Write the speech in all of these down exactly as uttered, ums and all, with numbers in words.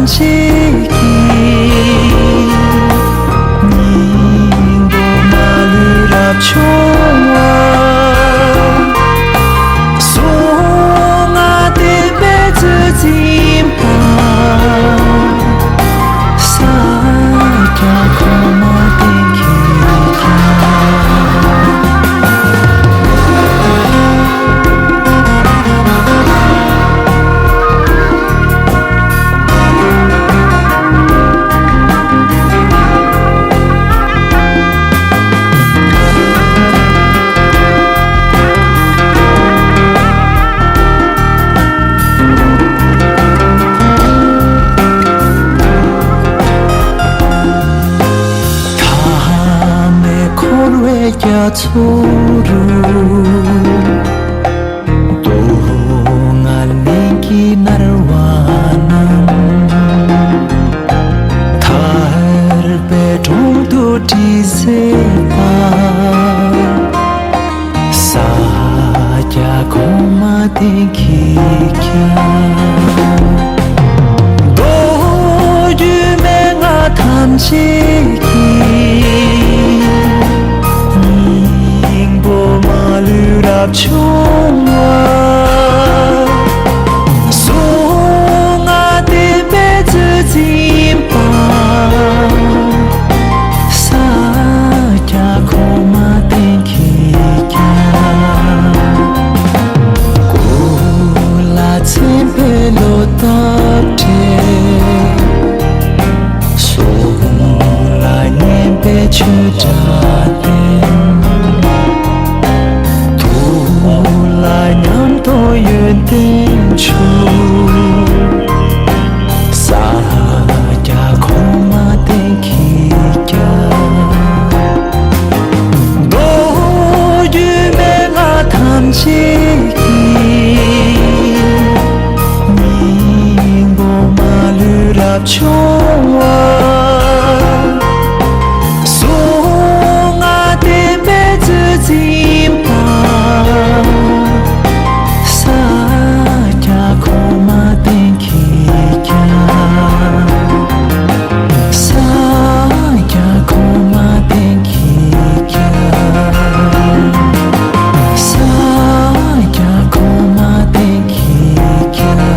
ཅིག་གིས། སྙིང་པོ་མ་ལུས་རབ་ཕྱུང་བ། གཟུངས་སྔགས་བསྟན་པའི་མཛོད་འཛིན་པ། ས་སྐྱ་གོང་མ་བསྟེན་མཁྱེན་ཀྱང་། མཐའ་མེད་འཁོར་བའི་རྒྱ་མཚོ་རུ། སྡུག་བསྔལ་ནད་ཀྱིས་མནར་བ་རྣམས། ཐར་པའི་གྲོང་དུ་འདྲེན་མཛད་པ། ས་སྐྱ་གོང་མ་བསྟེན་མཁྱེན་ཀྱང་། མདོ་རྒྱུད་མན་ངག་ཐམས་ཅད་ཀྱི། སྙིང་པོ་མ་ལུས་རབ་ཕྱུང་བ། གཟུངས་སྔགས་བསྟན་པའི་མཛོད་འཛིན་པ། ས་སྐྱ་གོང་མ་བསྟེན་མཁྱེན་ཀྱང་། སྐུ་ལ་མཚན་དཔེ་ལོ་འདབ་བྲལ། གཟུངས་ལ་སྙན་པའི་ཆོས་སྒྲ་བསྟན། ཐུགས་ལ་ཉམས་རྟོགས་ཡོན་ཏན་ཆུ། ས་སྐྱ་གོང་མ་བསྟེན་མཁྱེན་ཀྱང་། མདོ་རྒྱུད་མན་ངག་ཐམས་ཅད་ཀྱི། སྙིང་པོ་མ་ལུས་རབ་ཕྱུང་བ། གཟུངས་སྔགས་བསྟན་པའི་མཛོད་འཛིན་པ། ས་སྐྱ་གོང་མ་བསྟེན་མཁྱེན་ཀྱང་། ས་སྐྱ་གོང་མ་བསྟེན་མཁྱེན་ཀྱང་། ས་སྐྱ་གོང་མ་བསྟེན་མཁྱེན་ཀྱང་།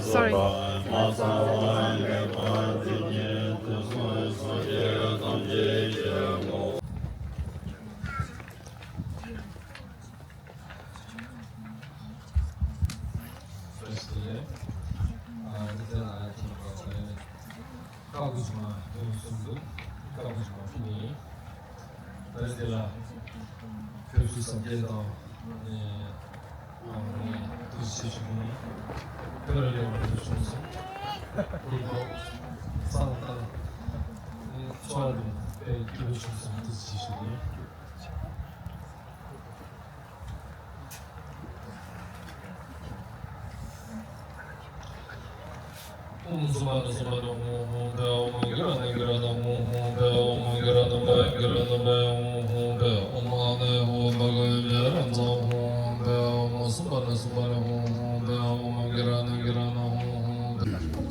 Sorry. ཀ་ཀུ་ཅི་མ་ཡོངས་སུ་འདུག་ཀ་ཀུ་ཅི་མ་ཕུལ་ནི་ཡིན། ད་རེས་དེ་ལ་ཕེབས་བསུ་གཟབ་རྒྱས་དང་ནས་ཨ་ནི་ཐུགས་རྗེ་ཆེ་ཞུ་གི་ཡིན། དེ་ལ་ལས་མང་པོ་བྱུང་སོང་། དེ་ཐོག་སང་དང་ཚོགས་དང་དཔེ་སྐྱིད་པོ་བྱུང་སོང་། ཐུགས་རྗེ་ཆེ་ཞུ་གི་ཡིན། ཨོཾ་སུ་པརྞ་སུ་པརྞ་ཧཱུྃ་ཧཱུྃ་ཕཊ། ཨོཾ་གུ་རུ་ནི་གུ་རུ་ནི་ཧཱུྃ་ཧཱུྃ་ཕཊ། ཨོཾ་གུ་རུ་ནི་པ་གུ་རུ་ནི་པ་ཧཱུྃ་ཧཱུྃ་ཕཊ། ཨོཾ་ཨ་ནི་ཧོ་བྷ་ག་ཝི་བྱ་ར་ཛ་ཧཱུྃ་ཧཱུྃ་ཕཊ། ཨོཾ་སུ་པརྞ་སུ་པརྞ་ཧཱུྃ་ཧཱུྃ་ཕཊ། ཨོཾ་གུ་རུ་ནི་གུ་རུ་ནི་ཧཱུྃ་ཧཱུྃ་ཕཊ།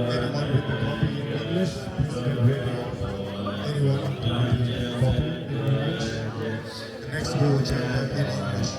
Anyone who can read in English? The next we will chant in English.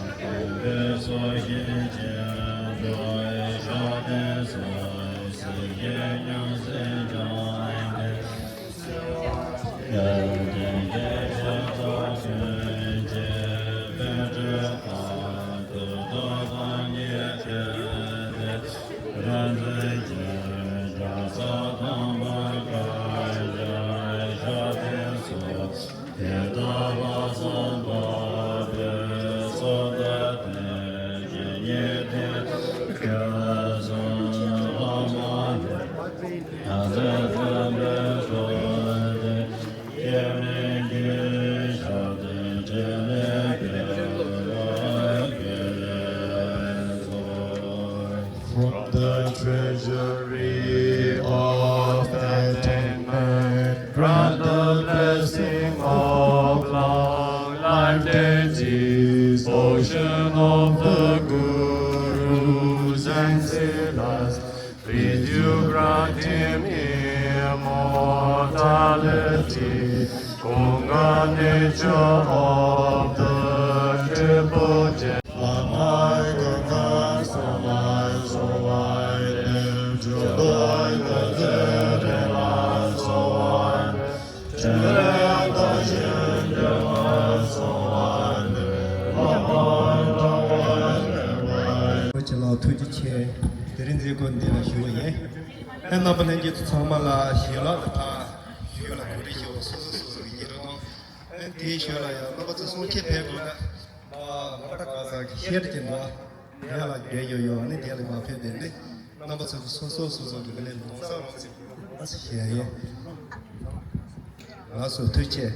From the treasury of attainment, grant the blessing of long life, dainty portion of the Gurus and Silas. Please you grant him immortality, Gunga nature of the triple gem. ཁྱེད་ལ་ཐུགས་རྗེ་ཆེ། དེ་རིང་འཛིན་སྐོར་འདི་ལ་ཞུ་བ་ཡིན། ཨེ་རྣམ་པ་ལྷན་རྒྱས་ཚོ་ཚང་མ་ལ་ཞལ་ལག་དང་ཕར་ཞུ་ལ་གོ་སྒྲིག་ཞུ་བ་སོ་སོ་སོ་སོ་གི་ཉེ་རང་དང་། ཨེ་དེའི་ཞོལ་ལ་ཡང་རྣམ་པ་ཚོ་གསུང་ཆོས་ཕེབས་དགོས་ན། མ་མ་ཏྲ་ག་ས་གི་ཤེར་གྱི་འདུག་དེ་ལ་རྒྱལ་ཡོད་ཡོད་ནི་དེ་ལ་མ་ཕེབས་དེ་ནི་རྣམ་པ་ཚོ་གི་སོ་སོ་སོ་སོ་གི་ལས་ལོང་ས་རོགས་ཟེར་ཞེས་ཡིན། ལགས་སོ་ཐུགས་རྗེ་ཆེ།